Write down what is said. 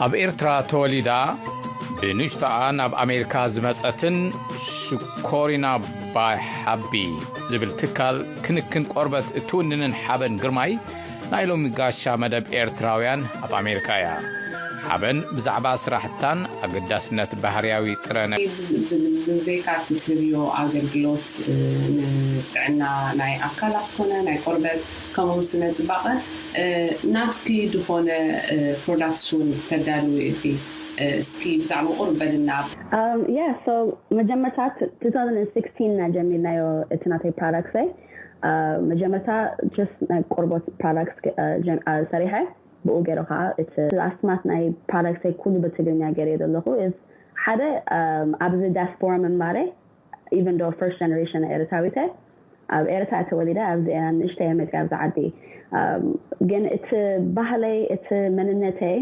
ኣብ ኤርትራ ተወሊዳ ብንሽቶኣ ናብ ኣሜሪካ ዝመጸትን ሽኮሪና ባይ ሓቢ ዝብል ትካል ክንክን ቆርበት እትውንንን ሓበን ግርማይ ናይ ሎሚ ጋሻ መደብ ኤርትራውያን ኣብ ኣሜሪካ እያ። ሓበን ብዛዕባ ስራሕታን ኣገዳስነት ባህርያዊ ጥረ ብዘይካ ትህብዮ ኣገልግሎት ንጥዕና ናይ ኣካላት ኮነ ናይ ቆርበት ከምኡ ስነ ፅባቐ ናትኪ ዝኾነ ፕሮዳክትስ እውን ተዳልዊ እዲ እስኪ ብዛዕባ ቁርብ በልና። Yeah, so መጀመርታ two thousand sixteen ና ጀሚርናዮ እቲ ናተይ ፕሮዳክትሰይ። መጀመርታ just ናይ ቆርበት ፕሮዳክት ሰሪሐ ብኡ ገይረ ከዓ እቲ ላስት ማት ናይ ፕሮዳክትሰይ ኩሉ ብትግርኛ ገይረ ዘለኹ። ሓደ ኣብዚ ዳያስፖራ ምንባረይ even though first generation ኤርትራዊት እየ፣ ኣብ ኤርትራ ተወሊደ ኣብዚ እያ ንእሽተይ መፅያ ኣብዚ ዓዲ። ግን እቲ ባህለይ እቲ መንነተይ